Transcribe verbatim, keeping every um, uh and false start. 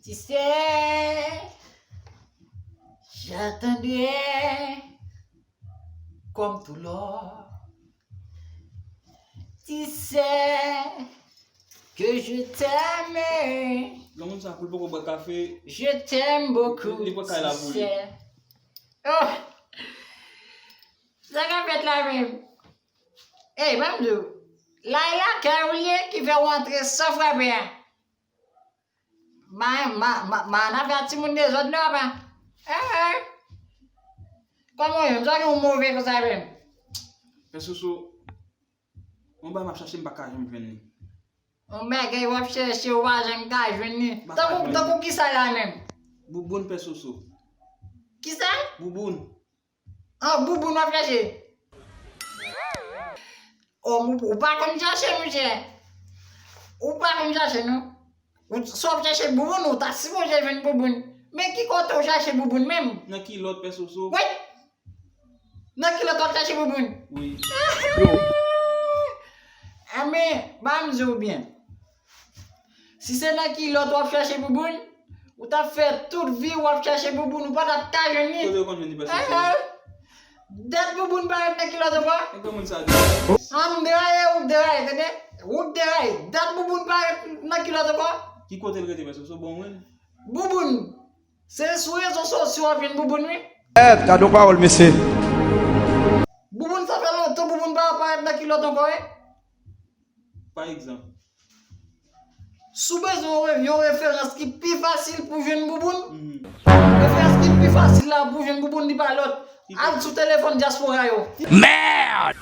Tu sais, j'attendrai comme tout l'or. Tu sais que je t'aime. Yon moun sa pou l poko bwè kafe. Je t'aime beaucoup. Li pran kay la pou li. Tu sais. Oh! Sa k ap fèt la menm? Ey, ban m di w. La e lakay ou l ye ki fè w antre san frape a. Ma, ma, ma, ma, nan afè a timoun dezòd la, pa. Eh, eh. Kòman w ye? M santi w move konsa menm. Pè Soso, yon bagay m ap chache, m pa ka janm jwenn li. Yon bagay w ap chèche, w pa janm ka jwenn li. M pa ka jwenn li. Tankou, tankou kisa la menm? Bouboun, Pè Soso. Kisa? Bouboun. An, bouboun w ap chache? O, ou, ou pa konn chache, monchè. Ou pa konn chache, non. Ou, si w ap chache bouboun, ou ta sipoze jwenn bouboun. Men ki kote w chache bouboun menm? Nan kilòt, Pè Soso. Wi! Nan kilòt w ap chache bouboun? Wi. Anben, ban m di w byen. Si se nan kilòt w ap chache bouboun, ou t ap fè tout vi w ap chache bouboun, ou pa t ap ka jwenn li. Kote w konn jwenn li, Pè Soso? Eh, dèt bouboun parèt nan kilòt ankò. E kòman sa di? An, m deraye, ou deraye, tande? Ou deraye. Dèt bouboun parèt nan kilòt ankò. Ki kote l rete, Pè Soso? Bon, mwen. Bouboun. Se sou rezo sosyo w ap jwenn bouboun, wi. Eh, gade yon pawòl, mesye. Bouboun, sa fè lontan bouboun pa parèt nan kilòt ankò, wi. Pa egzanp. Si w bezwen yon re-, yon referans ki pi fasil pou jwenn bouboun, referans ki pi fasil la pou jwenn bouboun, li pa lòt. Al sou telefòn dyaspora yo. Merde!